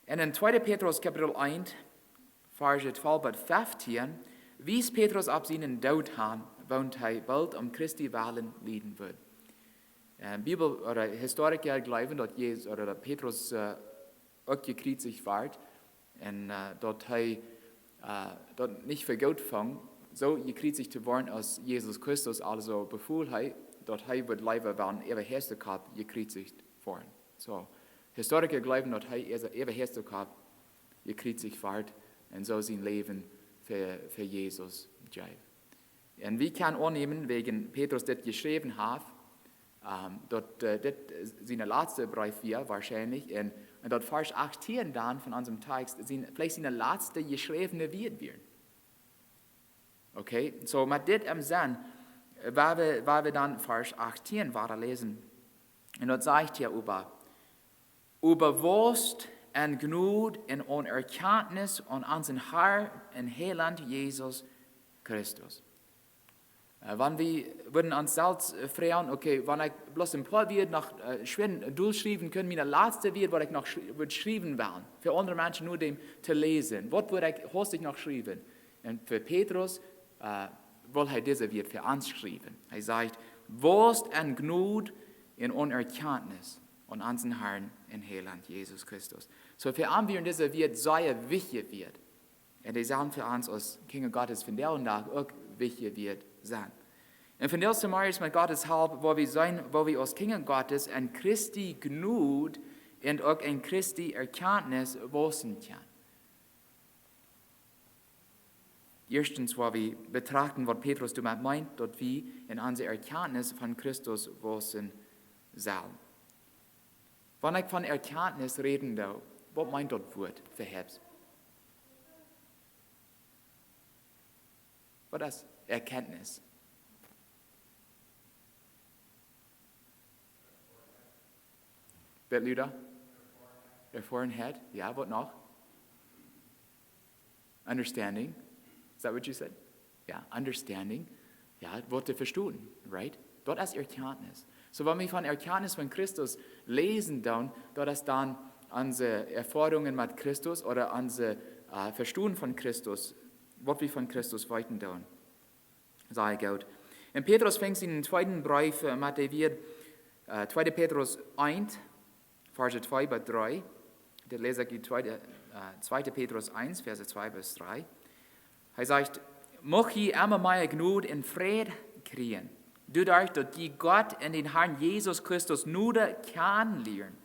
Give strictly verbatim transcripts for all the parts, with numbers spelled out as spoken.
Un en tweede Petrus Kapitel eent, Varsch twalf bat feftieen, wiest Petrus opp sienen Doot han, woont hee boolt om Christi wellen lieden wudd. Äh, Bibel- ooda Historikja jleewen, daut Jesus, ooda daut Petrus, äh, uk jekjriezicht wort. Un, äh, daut hee, äh, daut nich fa goot funk, soo jekjriezicht to woaren aus Jesus Christus. Aulsoo beful hee, daut hee wudd leewa wellen äwa Hoastokopp jekjriezicht woaren. Soo, Historikja jleewen, daut hee äwa, äwa Hoastokopp jekjriezicht wort un soo sien Läwen fa, fa Jesus jeef. Un wie kjennen aunnämen, wäajen Petrus dit jeschräwen haft, ähm, daut, äh, dit, äh, sien latsta Breef wia, woarschienlich, un, un daut Varsch achtieen dan von onsem Tekst sien, veleicht sien latsta jeschräwna Wieed wieren. Okay, soo met dit em Senn, äh, woa wie, woa wie dan Varsch achtieen wieda läsen. Un daut sajcht hia äwa: Oba wausst en Jnod un en Erkjantnis aun onsen Herr un Heilaunt Jesus Christus. Äh, wan wie wudden ons selfst, äh, froagen, okay, wan ekj bloos een poa Wieed noch, äh, schwind dolschriewen kunn, miene latsta Wieed, waut ekj noch schrie-, wudd schriewen wellen, fa aundre Menschen no däm to läsen, waut wudd ekj hastich noch schriewen? Un fa Petrus, äh, well hee dise Wieed fa ons schriewen. Hee sajcht: Wausst en Jnod un en Erkjantnis aun onsen Herrn un Heilaunt Jesus Christus. Soo fa am wieren dise Wieed sea wichtje Wieed. Un dee sellen fa ons aus Kjinja Gottes vondoag dän Dach uk wichtje Wieed sennen. Un vondoag zemorjes met Gottes Help, woa wie seenen, woa wie aus Kjinja Gottes en Christi Jnod un uk en Christi Erkjantnis waussen kjennen. Ieeschtens woa wie betrachten, waut Petrus doamet meent, daut wie en onse Erkjantnis von Christus waussen sellen. Wan ekj von Erkjantnis räden doo, waut meent daut Wuat fa Hebs? Waut es Erkenntnis? Bit luda? Erfoarenheit? Jo, waut noch? Understanding. Is that what you said? Jo, understanding. Jo, waut to vestonen, right? Daut es Erkjantnis. Soo, wan wie von Erkjantnis von Christus läsen, dan, daut es dan onse Erfoarungen met Christus ooda onse, äh, Vestonen von Christus, waut wie von Christus weeten doonen. Sea goot. Un Petrus fangt sienen tweeden Breef, äh, met de Wieed, äh, tweede Petrus eent, Varsch twee bat dree. Dit läs ekj ut tweede, äh, tweede Petrus eent, Varsch twee bat dree. Hee sajcht: Mucht jie emma mea Jnod un Fräd kjrieen, doaderch daut jie Gott un dän Herrn Jesus Christus noda kjanen lieren.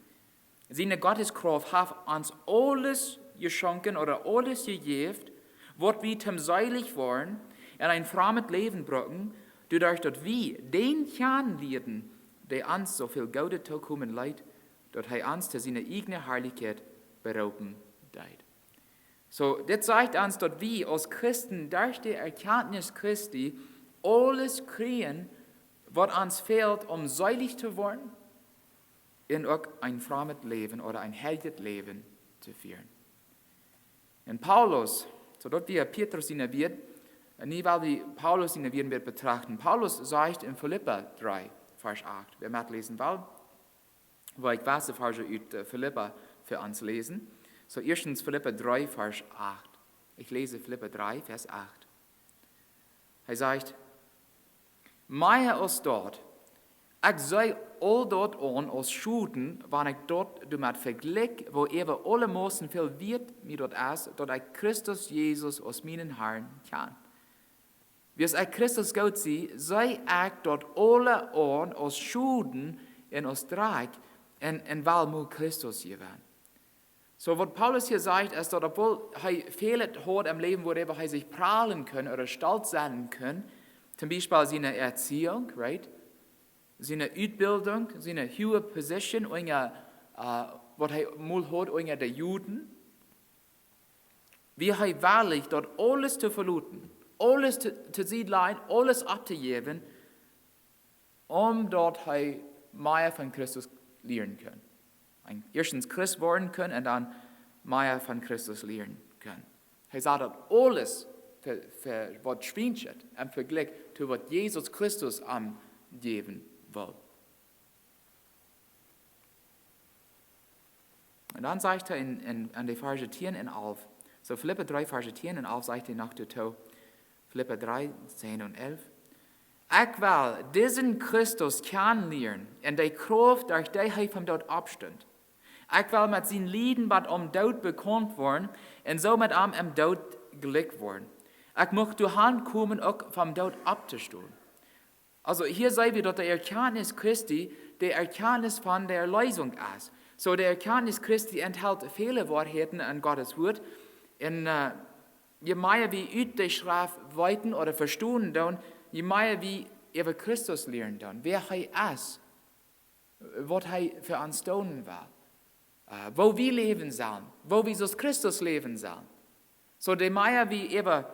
Siene Gotteskrauft haft ons aules jeschonken ooda aules jejäft, waut wie toom seelich woaren un een frommet Läwen brucken, doaderch daut wie dän kjanen lieeden, dee ons soo väl Goodet tookomen leet, daut hee ons to siene ieejne Harlichkjeit beroopen deed. Soo, dit sajcht ons, daut wie aus Christen derch de Erkjantnis Christi aules kjrieen, waut ons fält, om seelich to woaren un uk een frommet Läwen ooda een heiljet Läwen to fieren. Un Paulus, soo daut wie Petrus siene Wieed, un nu well wie Paulus siene Wieed betrachten. Paulus sajcht en Filippa dree, Varsch acht, wäa metläsen well, woa ekj waut Varsch ut, äh, Filippa fa ons läsen. Soo, ieeschtens Filippa dree, Varsch acht. Ekj läs Filippa dree, Varsch acht. Hee sajcht: Mea aus daut, ekj see aul daut aun aus Schoden, wan ekj daut doamet vejlikj, woo äwa aule Moten väl wieet mie daut es, daut ekj Christus Jesus aus mienen Herrn kjan. Wiels ekj Christus goot see, see ekj daut aule aun aus Schoden un aus Drakj un, un well mol Christus jewennen. Soo, waut Paulus hia sajcht, es daut, obwohl hee väl haud em Läwen, woaräwa hee sikj praullen kunn ooda stolt sennen kunn, toom Biespel siene Erziehung, right? Siene Utbildung, siene huage Position, unja, äh, waut hee mol haud unja de Juden, wia hee wellich, daut aules to veloten, aules to, to Sied lajen, aules auftojäwen, om daut hee mea von Christus lieren kunn. Een, ieeschtens Christ woaren kunn un dan mea von Christus lieren kunn. Hee sach daut aules fa, fa waut Schwienschet em Vejlikj to waut Jesus Christus am jäwen wull. Un dan sajcht hee en, en, aun de Varsch tieen un alf. Soo Filippa dree, Varsch tieen un alf sajcht hee noch doatoo. Filippa dree, tieen un alf. Ekj well disen Christus kjanen lieren un de Krauft, derch dee hee vom Doot oppstunt. Ekj well met sien Lieden bat aum Doot bekaunt woaren un soo met am em Doot jlikj woaren. Ekj mucht doahan komen, uk vom Doot opptostonen. Aulsoo hia seene wie, daut de Erkjantnis Christi de Erkjantnis von de Erleesunk es. Soo de Erkjantnis Christi enthelt väle Woarheiten en Gottes Wuat. Un, äh, je mea wie ut de Schreft weeten ooda vestonen doonen, je mea wie äwa Christus lieren doonen, wäa hee es, waut hee fa ons doonen well, äh, woo wie läwen sellen, woo wie soo aus Christus läwen sellen. Soo de mea wie äwa,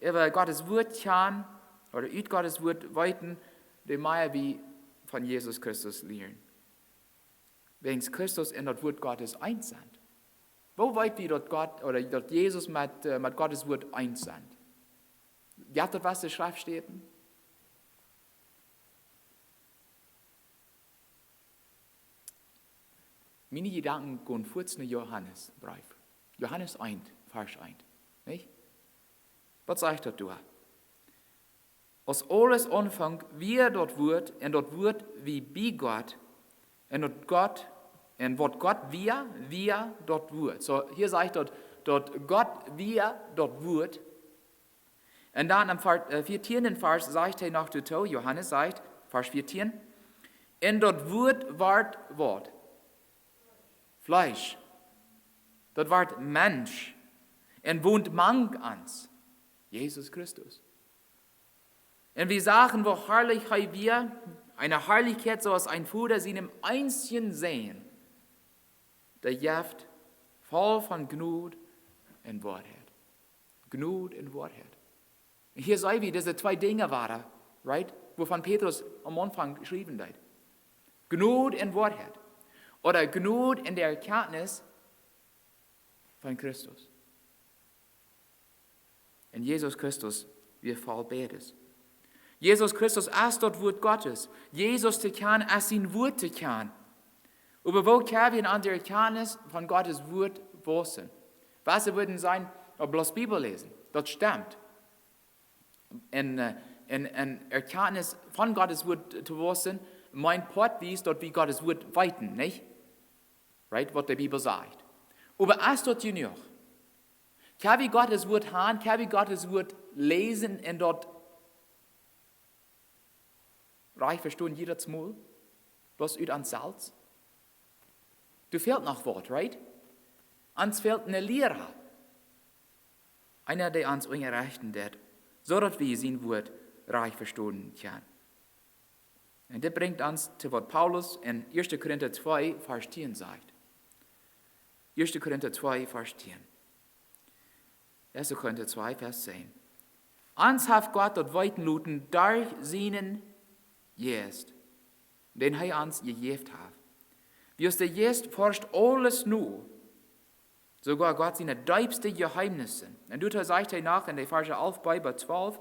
äwa Gottes Wuat kjanen ooda ut Gottes Wuat weeten, de mea wie von Jesus Christus lieren. Wäajens Christus un daut Wuat Gottes eent sent. Woo weet wie, daut Gott ooda daut Jesus met, äh, met Gottes Wuat eent sent? Jeft daut waut de Schreft steit? Miene Jedanken gonen fuaz no Johanes Breef. Johanes eent, Varsch eent. Nich? Waut sajcht daut doa? Aus aules aunfunk, wia daut Wuat, un daut Wuat wia bie Gott, un daut Gott, un waut Gott wia, wia daut Wuat. Soo, hia sajcht daut, daut Gott wia daut Wuat. Un dan em Var-, äh, vieetieenden Varsch sajcht hee noch doatoo, Johanes sajcht, Varsch vieetieen: "Un daut Wuat wort waut? Fleesch. Daut wort Mensch. Un wond mank ons. Jesus Christus. Un wie sagen, woo harlich hee wia, eene Harlichkjeit soo aus een Voda sienem eensjen Sän, dee jeft voll von Jnod un Woarheit." Jnod un Woarheit. Hia seene wie dise twee Dinja wada, right? Wuavon Petrus aum Aunfank schriewen deed. Jnod un Woarheit. Ooda Jnod un de Erkjantnis von Christus. Un Jesus Christus wia voll beides. Jesus Christus es daut Wuat Gottes. Jesus to kjanen es sien Wuat to kjanen. Oba woo kjenn wie en onse Erkjantnis von Gottes Wuat wausen? Waut see wudden sajen, "Oh, bloos Bibel läsen." Daut stemt. En, äh, en, en Erkjantnis von Gottes Wuat to wausen, meent poatwies, daut wie Gottes Wuat weeten, nich? Right? Waut de Bibel sajcht. Oba es daut jenuach? Kjenn wie Gottes Wuat han, kjenn wie Gottes Wuat läsen un daut rajcht vestonen jiedet Mol? Bloos ut ons selfst? Doa fält noch waut, right? Ons fält een Liera. Eena, dee ons unjarechten deit, soo daut wie sien Wuat rajcht vestonen kjennen. Un dit brinjt ons to waut Paulus en Ieeschte Korinta twee, Varsch tieen sajcht. Ieeschte Korinta twee, Varsch tieen. Ieeschte Korinta twee, Varsch tieen. Ons haft Gott daut weeten loten derch sienen Jeist, dän hee ons jejäft haft. Wiels de Jeist forscht aules no, soogoa Gott siene deepste Jeheemnisse. Un doa sajcht hee noch en de Varsch alf bat twalf: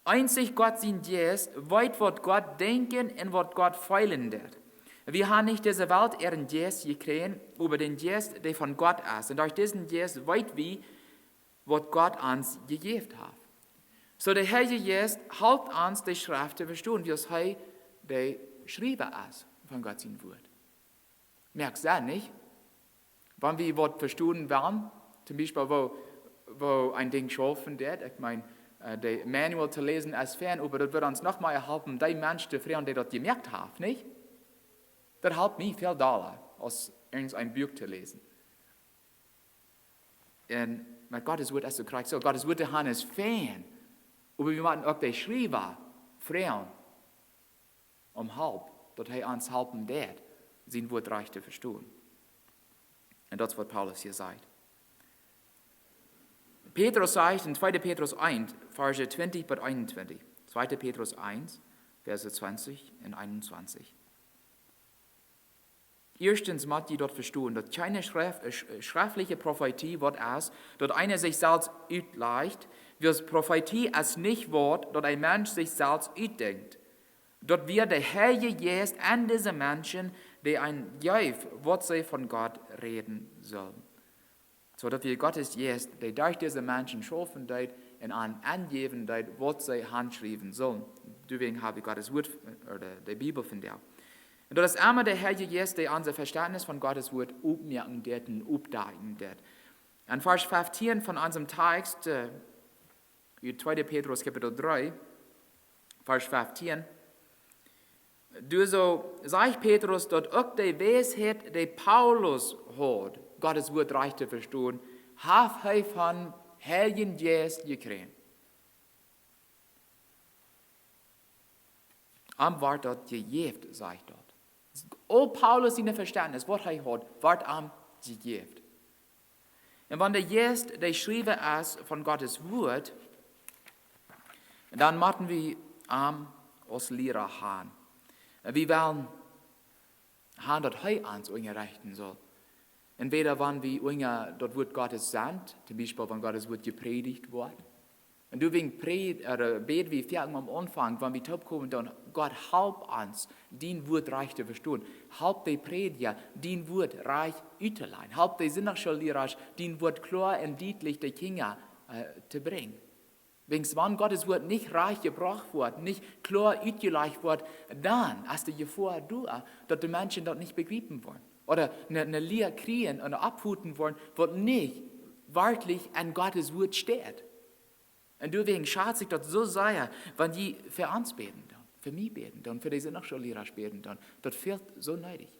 "Eenzich Gott sien Jeist weet, waut Gott denkjen un waut Gott feelen deit. Wie haben nich dise Welt äaren Jeist jekjräajen, oba dän Jeist, dee von Gott es. Un derch disen Jeist weet wie, waut Gott ons jejäft haft." Soo, de Heilje Jeist halpt ons, de Schreft to vestonen, wiels hee de Schriewa es von Gott sien Wuat. Moakt Senn, nich? Wan wie waut vestonen wellen, toom Biespel, woo, woo een Dinkj schaufen deit, ekj meen, äh, de Manual to läsen es fein, oba daut wudd ons noch mea halpen, dee Mensch to froagen, dee daut jemoakt haft, nich? Daut halpt mie väl dolla, aus irjent een Buak to läsen. Un met Gott sien Wuat es daut krakjt soo. Gott sien Wuat to han es fein, oba wie motten uk de Schriewa froagen om Help, daut hee ons halpen deit, sien Wuat rajcht to vestonen. Un daut es, waut Paulus hia sajcht. Petrus sajcht en tweede Petrus eent, Varsch twintich bat eenuntwintich. Tweede Petrus eent, Varsch twintich un eenuntwintich. Ieeschtens mott jie daut vestonen, daut kjeene Schref-, äh, sch-, äh, schreftliche Profetie waut es, daut eena sikj selfst utlajcht, wiels Profetie es nich waut, daut een Mensch sikj selfst utdenkjt. Daut wia de Heilje Jeist en dise Menschen, dee an jeef, waut see von Gott räden sullen. Soo daut wia Gottes Jeist, dee derch dise Menschen schaufen deed un an aunjäwen deed, waut see hanschriewen sullen. Doawäajen hab wie Gottes Wort, äh, ooda de Bibel vondoag. Un daut es emma de Heilje Jeist, dee ons Vestentnis von Gottes Wort opmoaken deed un opdakjen deed. En Varsch feftieen von onsen Text, äh, ut tweede Petrus Kapitel dree, Varsch feftieen. Doa soo sajcht Petrus, daut uk de Weisheit, dee Paulus haud, Gottes Wort rajcht to vestonen, haft hee vom Heiljen Jeist jekjräajen. Am wort daut jejäft, sajcht daut. Aul Paulus sien Vestentnis, waut hee haud, wort am jejäft. Un wan de Jeist de Schriewa es von Gottes Wort, dan motten wie am aus Liera han. Wie wellen han, daut hee ons unjarechten saul. Entwäda wan wie unja daut Wort Gottes sent, toom Biespel wan Gottes Wort jeprädicht woat, un doawäajen präd-, ooda bäd wie foaken aum Aunfank, wan wie toopkomen, dan: Gott, halp ons, dien Wort rajcht to vestonen. Halp de Prädja, dien Wort rajcht uttolajen. Halp de Sindachschoolliera, dien Wort kloa un dietlich de Kjinja, äh, to brinjen. Wäajens wan Gottes Wort nich rajcht jebrocht woat, nich kloa utjelajcht woat, dan es de Jefoa doa, daut de Menschen daut nich bejriepen woaren. Ooda ne, ne Lia kjrieen un oppfoten woaren, waut nich werkjlich en Gottes Wort steit. Un doawäajen schaz ekj daut soo sea, wan jie fa ons bäden doonen, fa mie bäden doonen, fa dise Sindachschoolliera bäden doonen. Daut fält soo needich.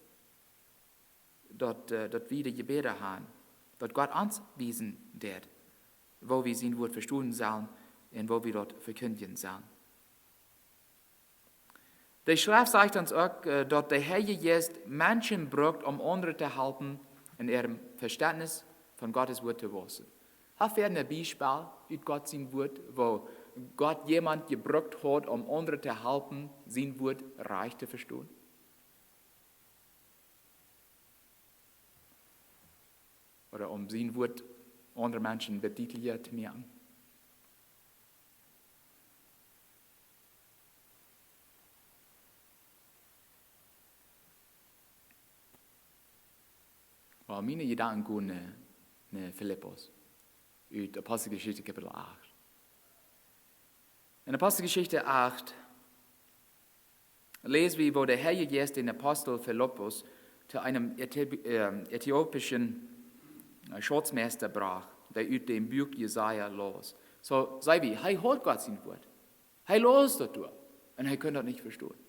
Daut, äh, daut wie de Jebäda han, daut Gott ons wiesen deed, woo wie sien Wort vestonen sellen un woo wie daut vekjindjen sellen. De Schreft sajcht ons uk, äh, daut de Heilje Jeist Menschen brukt, om aundre to halpen, en äa Vestentnis von Gottes Wort to waussen. Hab wie een Biespel ut Gott sien Wort, woo Gott jemaunt jebrukt haud, om aundre to halpen, sien Wort rajcht to vestonen? Ooda om sien Wort aundre Menschen bedietlicha to moaken? Well, miene Jedanken gonen no, no Filippus, ut Aposteljeschicht Kapitel acht. En Aposteljeschicht acht läs wie, woo de Heilje Jeist dän Apostel Filippus to eenen Äthi-, äh, äthiopischen, äh, Schatzmeista brocht, dee ut däm Buak Jesaja laus. Soo, see wie, hee haud Gott sien Wort. Hee laus daut doa. Un hee kunn daut nich vestonen.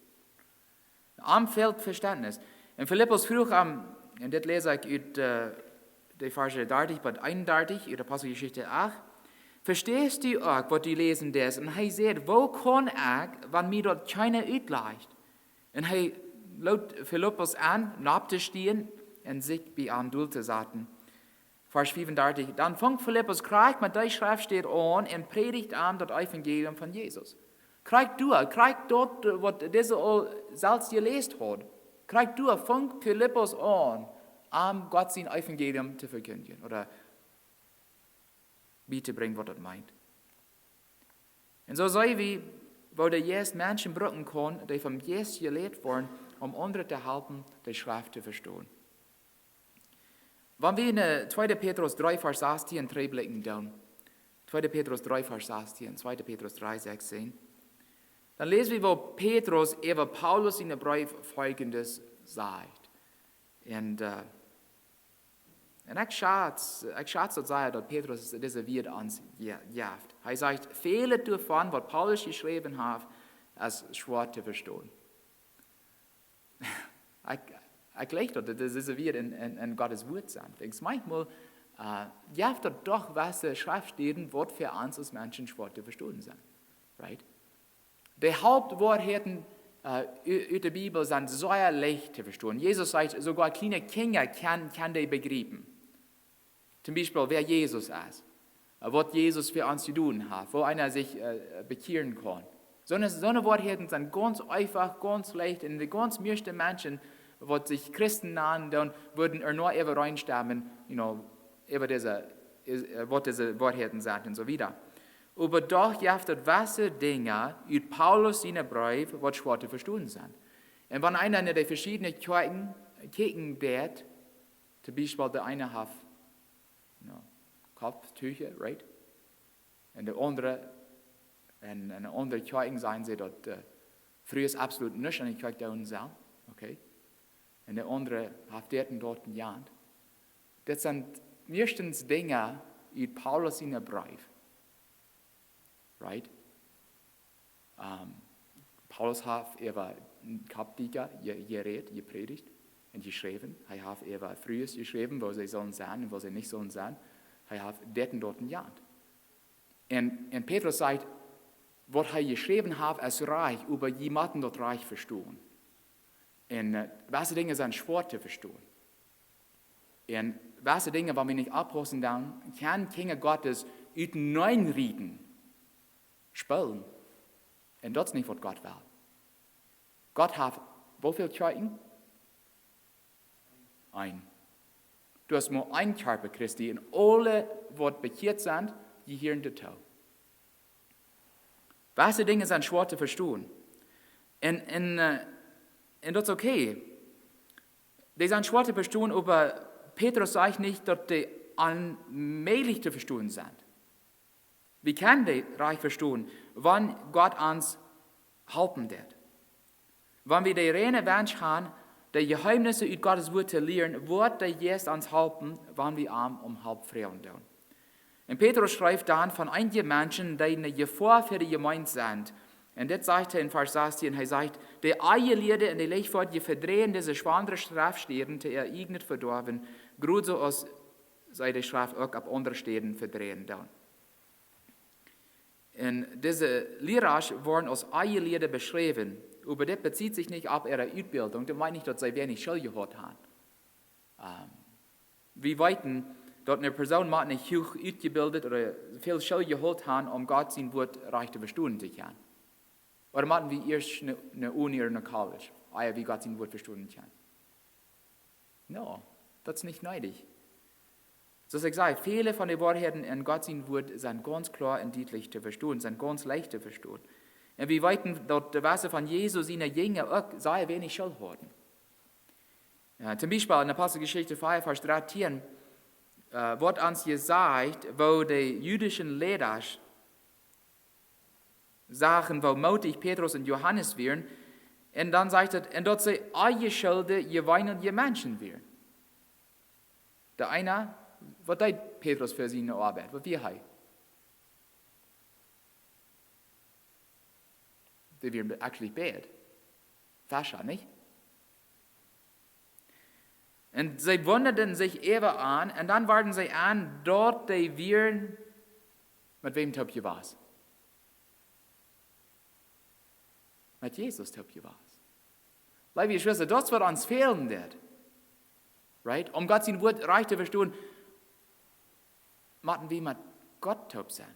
Am fält Vestentnis. Un Filippus fruach am, un dit läs ekj ut, äh, de Varsch dartich bat eenundartich, ut Aposteljeschicht acht: "Vestehst du uk, waut du läsen deist?" Un hee säd: "Woo kaun ekj, wan mie daut kjeena utlajcht?" Un hee lood Filippus en, opptostonen un sikj bie am dol to saten. Varsch fiefundartich: "Dan funk Filippus krakjt met dee Schreftstäd aun un prädicht am daut Evangelium von Jesus." Krakjt doa, krakjt daut, äh, waut dise aul selfst jeläst haud. Krakjt doa funk Filippus aun, am Gott sien Evangelium to vekjindjen, ooda bietobrinjen, waut daut meent. Un soo see wie, woo de Jeist Menschen brucken kaun, dee vom Jeist jelieet woaren, om aundre to halpen, de Schreft to vestonen. Wan wie en, äh, tweede Petrus dree Varsch sastieen trigjblikjen doonen, tweede Petrus dree Varsch sastieen, tweede Petrus dree sastieen, dan läs wie, woo Petrus äwa Paulus sienen Breef foljendet sajcht. Un, äh, un ekj schaz, ekj schaz daut sea, daut Petrus dise Wieed ons je-, jeft. Hee sajcht: "Väl doavon, waut Paulus jeschräwen haft, es schwoa to vestonen." Ekj, ekj jleich daut, daut dise Wieed en, en, en Gott sien Wort sent. Denkjst, maunchmol, äh, jeft daut doch jewesse Schreftstäden, waut fa ons aus Menschen schwoa to vestonen sent. Right? De Hauptwoarheiten, äh, u-, ut de Bibel sent sea leicht to vestonen. Jesus sajcht, soogoa kjliene Kjinja kjennen, kjennen dee bejriepen. Toom Biespel, wäa Jesus es, äh, waut Jesus fa ons jedonen haft, woo eena sikj, äh, bekjieren kaun. Soone, soone Woarheiten sent gaunz eefach, gaunz leicht, un de gaunz mieeschte Menschen, waut sikj Christen nanen, dan wudden doa noch äwa äwenstemmen, you know, äwa dise, äh, waut dise Woarheiten sent un soo wieda. Oba doch jeft daut jewesse Dinja ut Paulus sienen Breef, waut schwoa to vestonen sent. Un wan eena no de veschiedne Kjoakjen kjikjen deit, toom Biespel de eene haft, you know, Kopftücher, right? Un de aundre, un, un de aundre Kjoakjen sajen see daut, äh, Frues absolut nuscht aun de Kjoakj doonen sellen, okay? Un de aundre haft dit un daut un jant. Dit sent meistens Dinja ut Paulus siene Breew, right? Ähm, Paulus haft äwa Kopftücher je-, jerät, jeprädicht un jeschräwen. Hee haft äwa Frues jeschräwen, woo see sellen sennen un woo see nich sellen sennen. Hee haft dit un daut un jant. Un, un Petrus sajcht, waut hee jeschräwen haft, es rajcht, oba jie motten daut rajcht vestonen. Un, äh, waut dee Dinja sent schwoa to vestonen. Un waut dee Dinja, wan wie nich oppaussen, dan kjennen Kjinja Gottes uteneen rieten, spellen. Un daut es nich, waut Gott well. Gott haft woo väl Kjoakjen? Een. Du hast mau een Kjarpa Christi un aule, waut bekjieet sent, dee hieren doatoo. Waut dee Dinja sent schwoa to vestonen. Un, un, äh, un daut es okay. Dee sent schwoa to vestonen, oba Petrus sajcht nich, daut dee onmäajlich to vestonen sent. Wie kjennen dee rajcht vestonen, wan Gott ons halpen deit. Wan wie dän reinen Wensch haben, de Jeheemnisse ut Gottes Wort to lieren, woat de Jeist ons halpen, wan wie am om Help froagen doonen. Un Petrus schrift dan von eenje Menschen, dee eene Jefoa fa de Jemeent sent. Un dit sajcht hee en Varsch sastieen, hee sajcht: "De Onjelieede un de Lichtfoadje vedreien dise schwandre Schreftstäden to äa ieejnet Vedoawen, krakjt soo aus see de Schreft uk opp aundre Städen vedreien doonen." Un dise Lierasch woaren aus Onjelieede beschräwen, oba dit bezieet sikj nich opp äare Utbildunk, daut meent nich, daut see weinich School jehaut haben. Ähm, wie weeten, daut eene Persoon mott nich huach utjebilt ooda väl School jehaut haben, om Gott sien Wort rajcht to vestonen to kjennen. Ooda motten wie ieescht eene, eene Uni ooda een College, ea wie Gott sien Wort vestonen kjennen? No, daut es nich needich. Soo aus ekj säd, väle von de Woarheiten en Gott sien Wort sent gaunz kloa un dietlich to vestonen, sent gaunz leicht to vestonen. Un wie weeten, daut de Wese von Jesus siene Jinja uk sea weinich School hauden. Jo, toom Biespel en Aposteljeschicht vea, Varsch dartieen, äh, woat ons jesajcht, woo de jüdische Leida sagen, woo moodich Petrus un Johanes wieren. Un dan sajcht et, un daut see onjeschuldje, jeweenelje Menschen wieren. De eena, waut deed Petrus fa siene Oabeit? Waut wia hee? Dee wieren actually beid Fescha, nich? Un see wundaden sikj äwa an, un dan worden see en, daut dee wieren, met wäm toop jewast? Met Jesus toop jewast. Leewe Jeschwista, daut es, waut ons fälen deit. Right? Om Gott sien Wort rajcht to vestonen, motten wie met Gott toop sennen.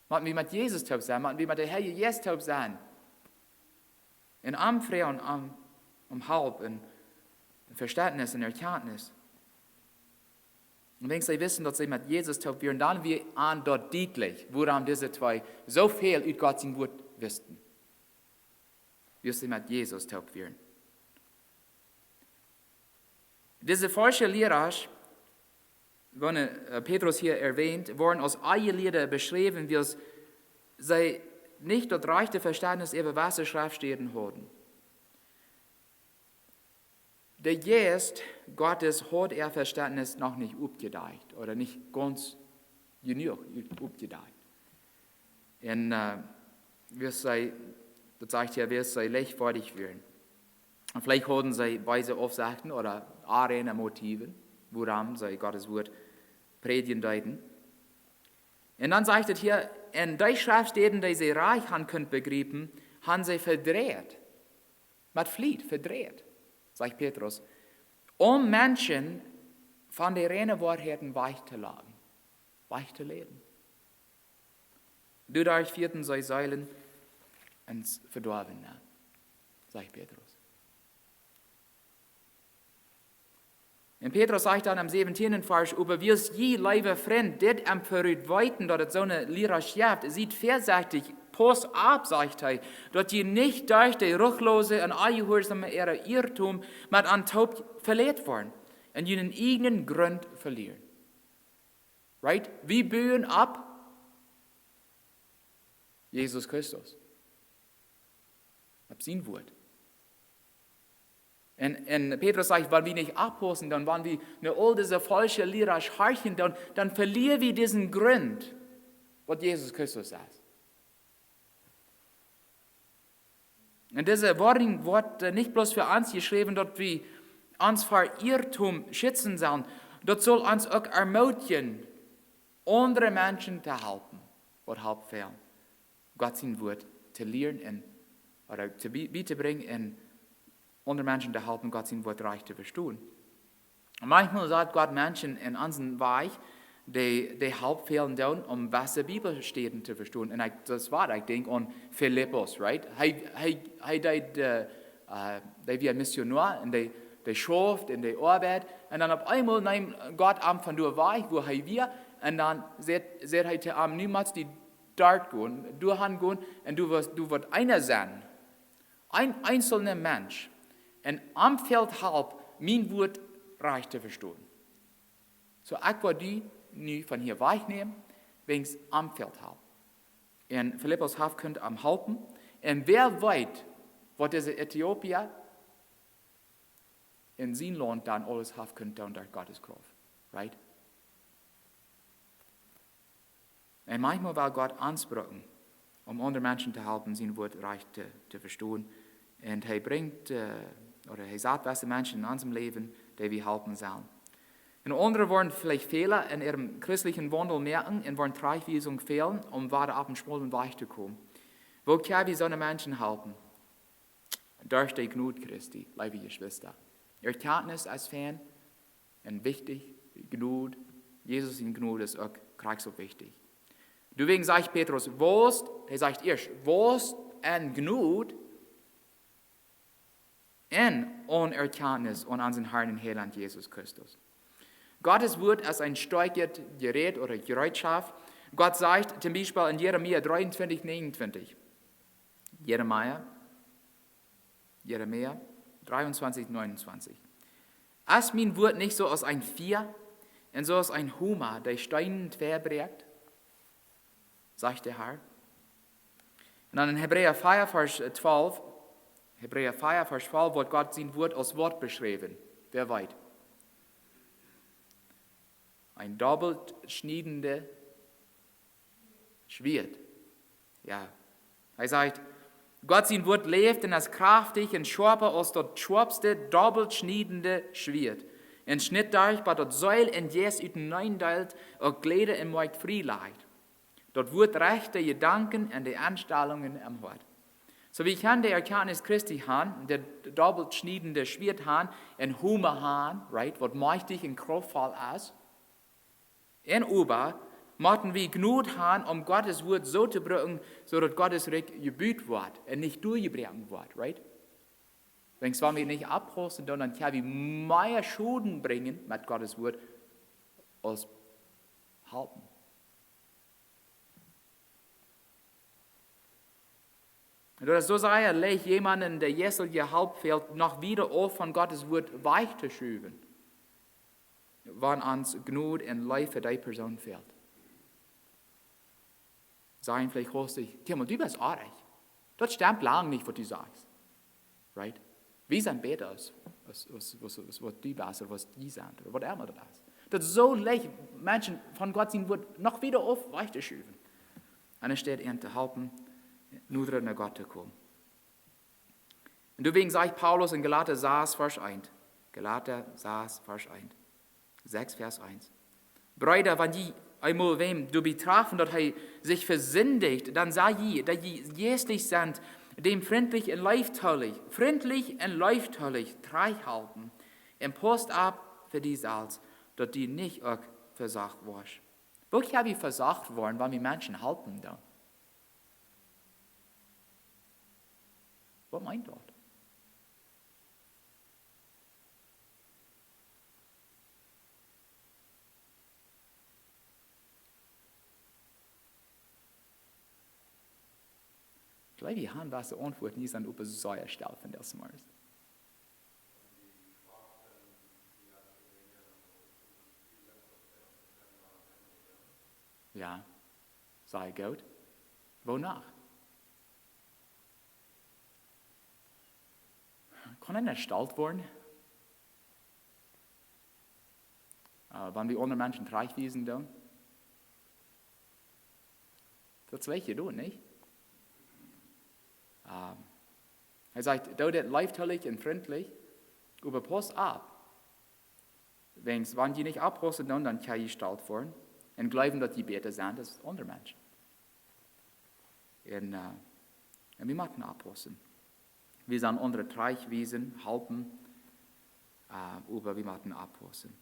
Motten wie met Jesus toop sennen. Motten wie met dän Heiljen Jeist toop sennen. Un am froagen om, om Help un, un Vestentnis un Erkjantnis. Un wan see wisten, daut see met Jesus toop wieren, dan wia an daut dietlich, wuarom dise twee soo väl ut Gott sien Wort wisten. Wiels see met Jesus toop wieren. Dise faulsche Lierasch, waut, äh, Petrus hia erwähnt, woaren aus Onjelieede beschräwen, wiels see nich daut rajchte Vestentnis äwa waut de Schreftstäden hauden. De Jeist Gottes haud äa Vestentnis noch nich oppjedakjt, ooda nich gaunz jenuach oppjedakjt. Un, äh, wiels see, daut sajcht hia, wiels see lichtfoadich wieren. Un veleicht hauden see beese Aufsechten ooda onreine Motiven, wuarom see Gott sien Wort prädjen deeden. Un dan sajcht et hia, un dee Schreftstäden, dee see rajcht han kunt bejriepen, han see vedreit. Met Fliet vedreit, sajcht Petrus, om Menschen von de reine Woarheit wajch to locken, wajch to leiden. Doaderch fieeden see Seelen ins Vedoawen nenn, sajcht Petrus. Un Petrus sajcht dan em säwentieenden Varsch: "Oba wiels jie, leewe Frind, dit em Verut weeten, daut et soone Liera jeft, siet väasechtich, Paust opp, sajcht hee, daut jie nich derch de ruchloose un onjehuarsome äare Ieetum met an toop veleit woaren un jun eajnen Grunt velieren. Right? Wie buen opp Jesus Christus. Opp sien Wuat. Un, un Petrus sajcht, wan wie nich oppaussen, dan wan wie no aul dise faulsche Liera horchen, dan, dan velieren wie disen Grunt, waut Jesus Christus es. Un dise Woarnunk woat, äh, nich bloos fa ons jeschräwen, daut wie ons ver Ieetum schitzen sellen. Daut saul ons uk ermootjen, aundre Menschen to halpen, waut Help fälen, Gott sien Wuat to lieren un, ooda to bie, bie to brinjen un aundre Menschen to halpen, Gott sien Wuat rajcht to vestonen. Maunchmol sat Gott Menschen en onsen Wajch, dee, dee Help fälen doonen, om jewesse Bibelstäden to vestonen. Un ekj, daut es wua ekj denkj aun Filippus, right? Hee, hee, hee deed, äh, äh, dee wia Missionoa un dee, dee schauft un dee oabeid. Un dan opp eemol neem Gott am von doa wajch, wua hee wia. Un dan sajcht, sajcht hee to am: "Nu motst du doa gonen, doa han gonen, un du woascht, du woascht eena sennen. Een eenzelna Mensch. Un am fält Help, mien Wuat rajcht to vestonen. Soo, ekj woa die nu von hia wajchnämen, wiels am fält Help." Un Filippus haft kunt am halpen. Un wäa weet, waut dise Äthiopia en sien Launt dan aules haft kunt doonen derch Gottes Krauft. Right? Un maunchmol well Gott ons brucken, om aundre Menschen to halpen, sien Wuat rajcht to, to vestonen. Un hee brinjt, äh, ooda hee sat jewesse Menschen en onsem Läwen, dee wie halpen sellen. Un aundre woaren veleicht Fäla en äarem christlichen Waundel moaken un woaren Trajchtwiesunk fälen, om wada opp eenen schmaulen Wajch to komen. Woo kjenn wie soone Menschen halpen? Derch de Jnod Christi, leewe Jeschwista. Erkjantnis es fein un wichtich, Jnod, Jesus siene Jnod es uk krakjt soo wichtich. Doawäajen sajcht Petrus, wausst, hee sajcht ieescht, wausst en Jnod un aun Erkjantnis aun onsen Herrn un Heilaunt Jesus Christus. Gottes Wuat es een stoakjet Jerät ooda Jereetschoft. Gott sajcht toom Biespel en Jeremia dreeuntwintich näajenuntwintich. Jeremia, Jeremia dreeuntwintich näajenuntwintich. Es mien Wuat nich soo aus een Fia un soo aus een Homa, dee Steenen twei bräakjt? Sajcht de Herr. Un dan en Hebräa vea, Varsch, äh, twalf, Hebräa vea, Varsch twalf, woat Gott sien Wuat aus waut beschräwen? Wäa weet? Een dobbelt schniedende Schwieet. Jo. Hee sajcht: "Gott sien Wuat läft un es kjraftich un schoapa aus daut schoapste, dobbelt schniedende Schwieet. Un schnitt derch, bat daut Seel un Jeist utenaunda deelt, uk Jläda un Moakj frie lajcht. Daut Wuat rajcht de Jedanken un de Enstalungen em Hoat." Soo, wie kjennen de Erkjantnis Christi han, de dobbelt schniedende Schwieet han, un Homa han, right, waut majchtich un kjraftvoll es. Un oba motten wie Jnod han, om Gottes Wuat soo to brucken, soo daut Gottes Rikj jebut woat un nich doajebroaken woat, right? Wiels wan wie nich oppaussen, dan, dan kjenn wie mea Schoden brinjen met Gottes Wuat aus halpen. Un daut es soo sea leicht, jemaunden, dee jeistlich Help fält, noch wieda auf von Gottes Wuat wajch to schuwen, wan ons Jnod un Leew fa dee Persoon fält. Sajen veleicht hastich: "Kjemel, du best oajch. Daut stemt lang nich, waut du sajchst." Right? Wie sent bäta aus, aus, aus, aus, aus waut du best ooda waut du sent ooda waut emma daut es. Daut es soo leicht, Menschen von Gott sien Wuat noch wieda auf wajch to schuwen, enne Städ an to halpen, noda no Gott to komen. Un doawäajen sajcht Paulus en Galata sas, Varsch eent. Galata sas, Varsch eent. Sas, Varsch eent. Breeda, wan jie eemol wäm doabie träfen, daut hee sikj vesindicht, dan saj jie, daut jie jeistlich sent, däm frintlich un leeftolich, frintlich un leeftolich trigjhalpen. Un paust opp fa die selfst, daut du nich uk vesocht woascht. Woo kjenn wie vesocht woaren, wan wie Menschen halpen doonen? Waut meent daut? Ekj jleew, wie haben waut to auntwuaden, dee sent opp sea stell von dit Morjes. Jo, sea goot. Woo noch? Kaun eena stolt woaren? Äh, wan wie aundre Menschen trajchtwiesen doonen? Daut es, weet jie, du, nich? Ähm, hee sajcht, doo dit leeftolich un frintlich, oba pauss opp. Wäajens, wan jie nich oppaussen doonen, dan kjenn jie stolt woaren un jleewen, daut jie bäta sent aus aundre Menschen. Un, äh, un wie motten oppaussen. Wie sellen aundre trajchtwiesen, halpen, äh, oba wie motten oppaussen.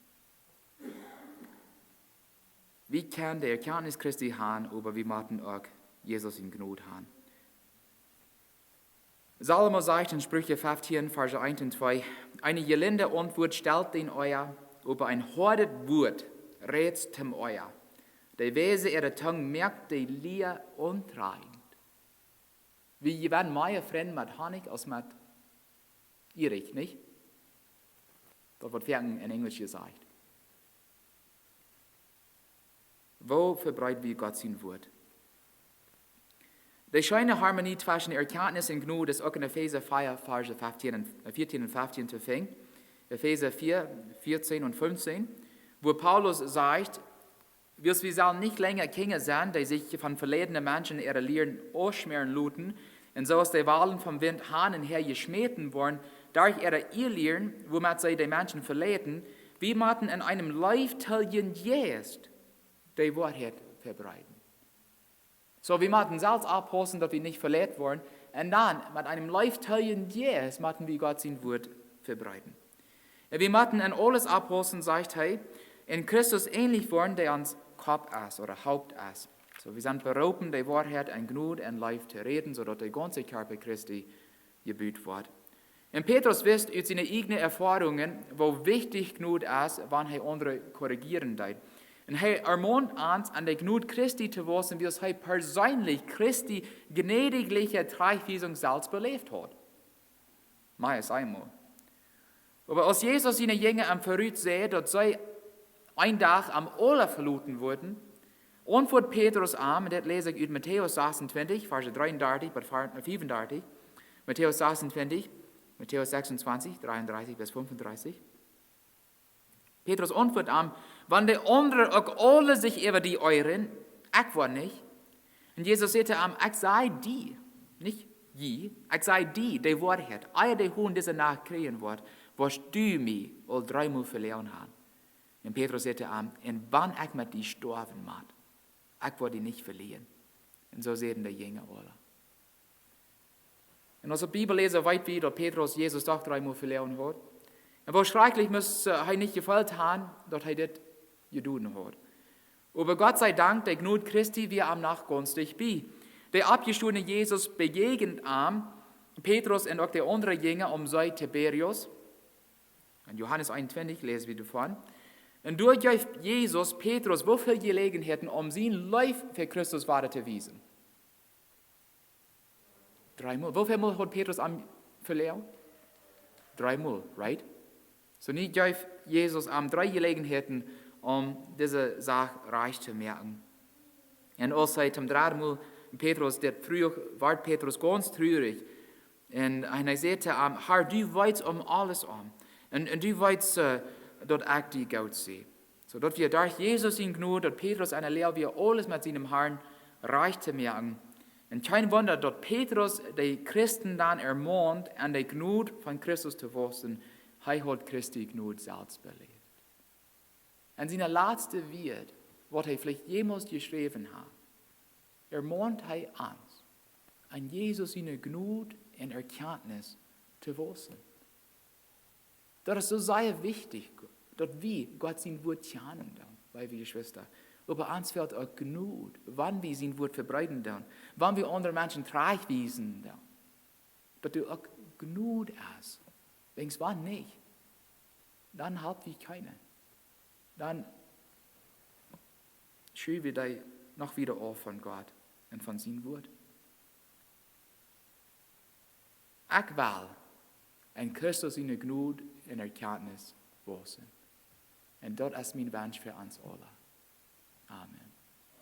Wie kjennen de Erkjantnis Christi haben, oba wie motten uk Jesus siene Jnod haben. Salomo sajcht en Spricha feftieen, Varsch eent un twee: Eene jelinde Auntwuat stalt dän Oaja, oba een hoadet Wuat rät dän Oaja. De Weise äare Tung moakt de Lia onrein. Wie jewennen mea Frind met Honnich aus met Ierich, nich? Daut woat foaken en Enjlisch jesajcht. Woo vebreed wie Gott sien Wuat? De scheene Harmonie tweschen Erkjantnis un Jnod es uk en Efeesa vea, Varsch feftieen un, äh, vieetieen un feftieen to finjen. Efeesa vea, vieetieen un feftieen, wua Paulus sajcht: Wiels wie sellen nich lenja Kjinja sennen, dee sikj von velädne Menschen äare Lieren aufschmäaren loten, un soo aus dee Walen vom Wint han un häa jeschmäten woaren, derch äare Ielieren, wuamet see de Menschen veleiden, wie motten en eenen leeftoljen Jeist de Woarheit vebreeden. Soo, wie motten selfst oppaussen, daut wie nich veleit woaren. Un dan, met eenen leeftoljen Jeist, motten wie Gott sien Wuat vebreeden. Un wie motten en aules oppaussen, sajcht hee, un Christus änlich woaren, dee ons Kopp es, ooda Haupt es. Soo, wie sent beroopen, de Woarheit en Jnod un Leew to räden, soo daut de gaunze Kjarpa Christi jebut woat. Un Petrus wist ut siene ieejne Erfoarungen, woo wichtich Jnod es, wan hee aundre korrigieren deed. Un hee vemont ons, aun de Jnod Christi to waussen, wiels hee perseenlich Christi jnädje Trajchtwiesunk selfst beläft haud. Mea aus eemol. Oba aus Jesus siene Jinja am verut säd, daut see eenen Dach am aula veloten wudden, auntwuat Petrus am, un dit läs ekj ut Matäus sasuntwintich, Varsch dreeundartich bat fiefundartich. Matäus sasuntwintich, Matäus sasuntwintich, dreeundartich bat fiefundartich. Petrus auntwuat am: Wan de aundre uk aule sikj äwa die oajren, ekj woa nich. Un Jesus säd to am: Ekj saj die, nich jie, ekj saj die de Woarheit, ea de Hon dise Nacht kjrieen woat, woascht du mie aul dreemol veleajen haben. Un Petrus säd to am: Un wan ekj met die stoawen mott, ekj woa die nich veleajen. Un soo säden de Jinja aula. Un aus wie Bibel läsen, weet wie, daut Petrus Jesus doch dreemol veleajen haud. Un woo schrakjlich must, äh, hee nich jefeelt haben, daut hee dit jedonen haud. Oba Gott sie Dank, de Jnod Christi wia am noch gaunz dicht bie. De oppjestonne Jesus bejäajent am, Petrus un uk de aundre Jinja aum See Tiberias. En Johanes eenuntwintich läs wie doavon. Un doa jeef Jesus Petrus woo väl Jeläajenheiten, om siene Leew fa Christus wieda to wiesen. Dreemol. Woo väl Mol haud Petrus am veleajen? Dreemol, right? Soo nu jeef Jesus am dree Jeläajenheiten, om dise Sach rajcht to moaken. Un aus hee toom dredden Mol Petrus dit fruach, wort Petrus gaunz trurich. Un, un hee säd to am: Herr, du weetst om aules om. Un, un du weetst, äh, daut ekj die goot sie. Soo daut wia derch Jesus siene Jnod, daut Petrus enne Loag wia, aules met sienen Herrn rajcht to moaken. Un kjeen Wunda, daut Petrus de Christen dan vemont, aun de Jnod von Christus to waussen. Hee haud Christi Jnod selfst beläft. En siene latste Wieed, waut hee veleicht jemols jeschräwen haud, vemont hee ons, aun Jesus siene Jnod un Erkjantnis to waussen. Daut es soo sea wichtich, daut wie Gott sien Wuat kjanen doonen, leewe Jeschwista. Oba ons fält uk Jnod, wan wie sien Wuat vebreeden doonen, wan wie aundre Menschen trajchtwiesen doonen. Daut doa uk Jnod es. Wäajens wan nich, dan halp wie kjeenen. Dan schuw wie dee noch wieda auf von Gott un von sien Wuat. Ekj well en Christus siene Jnod un Erkjantnis wausen. Un daut es mien Wensch fa ons aula.